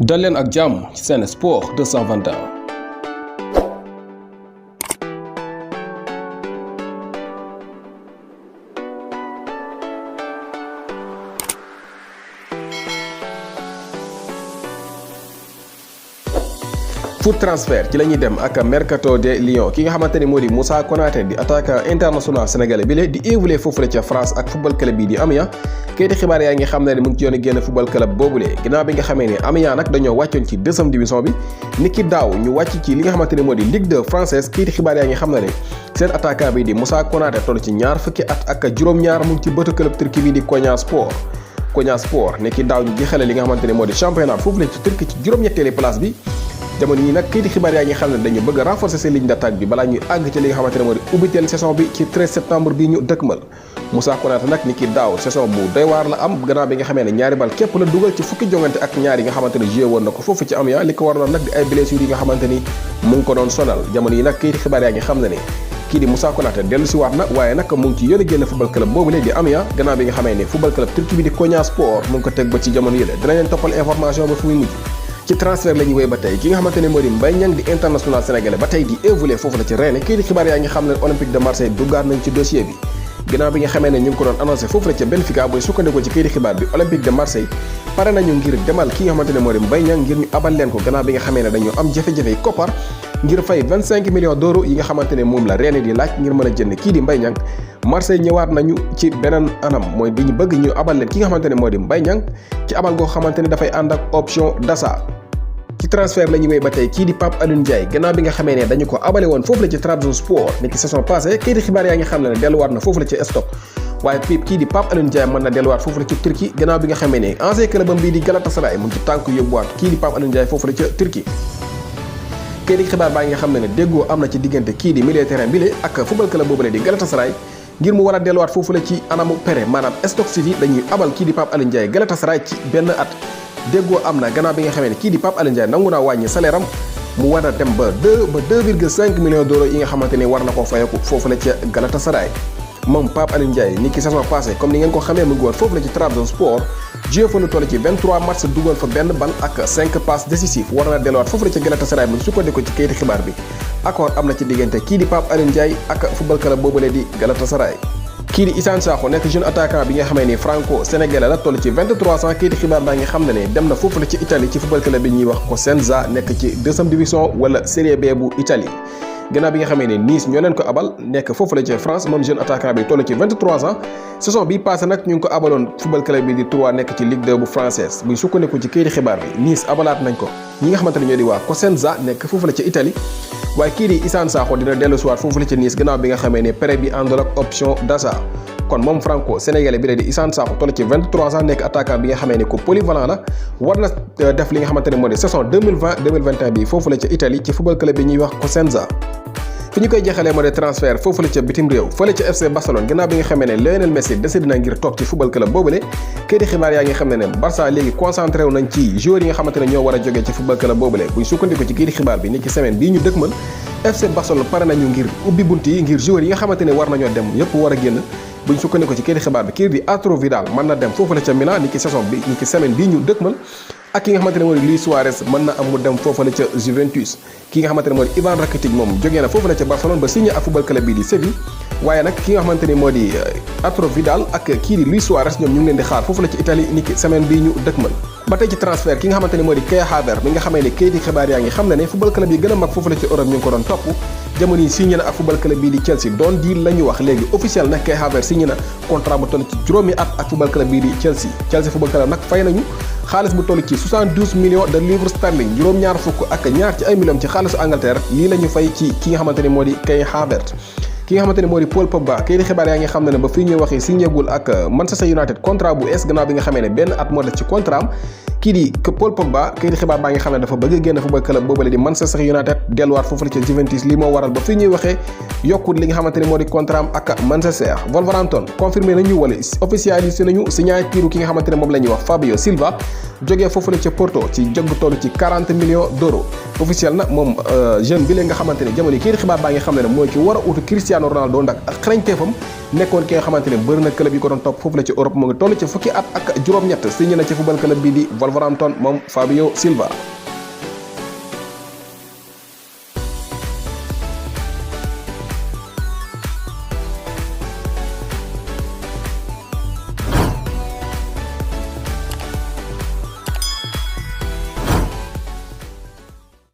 dal leen ak jàmm ci Sen Sport 221. foot transfert ci la ñuy dem ak mercato de Lyon ki nga xamante ni moo di Moussa Konaté di attaquant international sénégalais bi la di évoluer foofule ca France ak football club bii di Amiens kayiti xibaar yaa ngi xam ne mu ngi ci yoon a génn football club boobule ginnaaw bi nga xamee ne Amiens nag dañoo wàccoon ci deuxième division bi niki daaw ñu wàcc ci li nga xamante ni moo di Ligue 2 française kayiti xibaar yaa ngi xam ne seen attaquant bi di Moussa Konaté toll ci ñaar fukki at ak juróom-ñaar mu ngi ci bëtu club turki bi di Konya Sport niki daaw ñu jeexale li nga xamante ne moo di championnat foofu la ci turki ci juróom-ñetteeli place bi jamono yi nag kayiti xibaar yaa ngi xam ne dañu bëgg a renforcer seen ligne d'attaque bi balaa ñuy àgg ci li nga xamante ne moo di ubbiteel saison bi ci 13 septembre bi ñu dëkkmal Moussa Konaté nag ni ki daaw saison bu doy waar la am gannaaw bi nga xamee ne ñaari bal képp la dugal ci fukki jongante ak ñaar yi nga xamante ne joué woon na ko foofu ci Amiens li ko waraloon nag di ay blessures yi nga xamante ni mu ngi ko doon sonal jamono yi nag kayiti xibaar yaa ngi xam ne ne kii di Moussa Konaté dellu si waat na waaye nag mu ngi ci yéen a génn football club boobu léegi di Amiens gannaaw bi nga xamee ne football club turki bi di Konya Sport mu ngi ko teg ba ci jamono yële dina leen toppal information ba fu muy mujj ci transfert la ñuy wéy ba tey ki nga xamante ne moo di Mbaye Niang di international sénégalais ba tey di évoluer foofu la ci Rennes kii di xibaar yaa ngi xam ne Olympique de Marseille duggaat nañ ci dossier bi ginnaaw bi nga xamee ne ñu ngi ko doon annoncé foofu la ca Benfica booy sukkandikoo ci kii di xibaar bi Olympique de Marseille pare nañu ngir demal ki nga xamante ne moo di Mbaye Niang ngir ñu abal leen ko gannaaw bi nga xamee ne dañoo am jafe-jafe yi koppar ngir fay 25 millions d'euros yi nga xamante ne moom la Rennes di laaj ngir mën a jënd kii di Mbaye Niang Marseille ñëwaat nañu ci beneen anam mooy di ñu bëgg ñu abal leen ki nga xamante ne moo di Mbaye Niang ci abal goo xamante ne dafay ànd ak option d'achat ci transfert la ñuy wéy ba tey kii di Pape Alioune Ndiaye gannaaw bi nga xamee ne dañu ko abale woon foofu la ci Trabzonspor ni ki saison passée kii di xibaar yaa ngi xam ne delluwaat na foofu la ci stock waaye kii di Pape Alioune Ndiaye mën na delluwaat foofu la ci Turquie gannaaw bi nga xamee ne ancien club am bii di Galatasaray mu ngi ci tànk yóbbuwaat kii di Pape Alioune Ndiaye foofu la ca Turquie kii di xibaar baa nga xam ne déggoo am na ci diggante kii di milieu terrain bi ak football club boobu la di Galatasaray ngir mu war a delluwaat foofu la ci anamu pere maanaam Stoke City dañuy abal kii di Pape Alioune Ndiaye Galatasaray ci benn at déggoo am na gannaaw bi nga xamee ne kii di Pape Alioune Ndiaye nangu naa wàññi salaire am mu war a dem ba 2,5 millions d'euros yi nga xamante ne war na koo fayeku foofu la ca Galatasaray moom Pape Alioune Ndiaye ni ki saison passée comme ni ngeen ko xamee mu ngi woon foofu la ci Trabzonspor joué fa lu toll ci 23 matchs dugal fa benn bal ak 5 passes décisives war na delluwaat foofu la ca Galatasaray bu ñu sukkandikoo ci kayiti xibaar bi accord am na ci diggante kii di Pape Alioune Ndiaye ak football club boobule di Galatasaray kii di Issane Sakho nekk jeune attaquant bi nga xamee ni franco sénégalais la toll ci 23 ans kayiti xibaar baa ngi xam ne dem na foofu la ci Italie ci football club bi ñuy wax Cosenza nekk ci deuxième division wala Serie B bu Italie gannaaw bi nga xamee ne Nice ñoo leen ko abal nekk foofu la ci France moom jeune attaquant bi toll ci 23 ans saison bi passé nag ñu ngi ko abaloon football club bi di 3 nekk ci Ligue 2 bu française buñ sukkandiku ci kayiti xibaar bi Nice abalaat nañ ko ñi nga xamante ne ñoo di waa Cosenza nekk foofu la ci Italie waaye kii di Issane Sakho dina dellu siwaat foofu la ci Nice gannaaw bi nga xamee ne prêt bi àndul ak option d'achat kon moom franco sénégalais bi la di Issane Sakho toll ci 23 ans nekk attaquant bi nga xamee ne ko polyvalent la war na def li nga xamante ne moo di saison 2020-2021 bi foofu la ca Italie ci football club bi ñuy wax Cosenza fi ñu koy jeexalee moo di transfert foofu la ca bitim réew fële ca FC Barcelone gannaaw bi nga xamee ne Lionel Messi décidé na ngir toog ci football club boobule kayiti xibaar yaa ngi xam ne Barça léegi concentré wu nañ ci joueurs yi nga xamante ne ñoo war a jógee ci football club boobule buñ sukkandiku ci kayiti xibaar bi ni ki semaine bii ñu dëkkmal FC Barcelone pare nañu ngir ubbi bunt yi ngir joueurs yi nga xamante ne war nañoo dem yëpp war a génn buñ sukkandiku ci kayiti xibaar bi kii di Arturo Vidal mën na dem foofu la ca Milan ni ki saison bi ni ki semaine bii ñu dëkkmal ak ki nga xamante ne moo di Luis Suarez mën na am mu dem foofu la ca Juventus ki nga xamante ne moo di Ivan Rakitic moom jógee na foofu la ca Barcelone ba signé ak football club bii di Séville waaye nag ki nga xamante ne moo di Arturo Vidal ak kii di Luis Suarez ñoom ñu ngi leen di xaar foofu la ci Italie ni ki semaine bii ñu dëkkmal ba tey ci transfert ki nga xamante ne moo di Kai Havertz mi nga xamee ne kayiti xibaar yaa ngi xam ne football club yi gën a mag foofu la ci Europe ñu ngi ko doon topp jamono yi signé na ak football club bii di Chelsea doon deal la ñu wax léegi officiel na Kai Havertz signé na contrat bu toll ci juróomi at ak football club bii di Chelsea football club nag fay nañu xaalis bu toll ci 72 millions de livres sterling juróom-ñaar fukk ak ñaar ci ay millions ci xaalisu Angleterre lii la ñu fay ci ki nga xamante ne moo di Kai Havertz ki nga xamante ne moo di Paul Pogba kayiti xibaar yaa ngi xam ne ba fii ñuy waxee signé gul ak Manchester United contrat bu es gannaaw bi nga xamee ne benn at moo des ci contrat am kii di Paul Pogba kayiti xibaar baa ngi xam ne dafa bëgg a génn football club boobale di Manchester United delluwaat foofu la ci Juventus lii moo waral ba fii ñuy waxee yokkut li nga xamante ne moo di contrat am ak Manchester. Wolverhampton confirmé nañu wala officialisé nañu signature ki nga xamante ne moom la ñuy wax Fabio Silva jógee foofu la ca Porto ci jëgg toll ci 40 millions d'euros officiel na moom jeune bi la nga xamante ne jamono yi kayiti xibaar baa ngi xam ne mooy ki war a utu Cristiano Ronaldo ndax ak xarañteefam nekkoon ki nga xamante ne bëri na club yi ko doon topp foofu la ci Europe mu ngi toll ci fukki at ak juróom-ñett signé na ci football club bi di Wolverhampton moom Fabio Silva.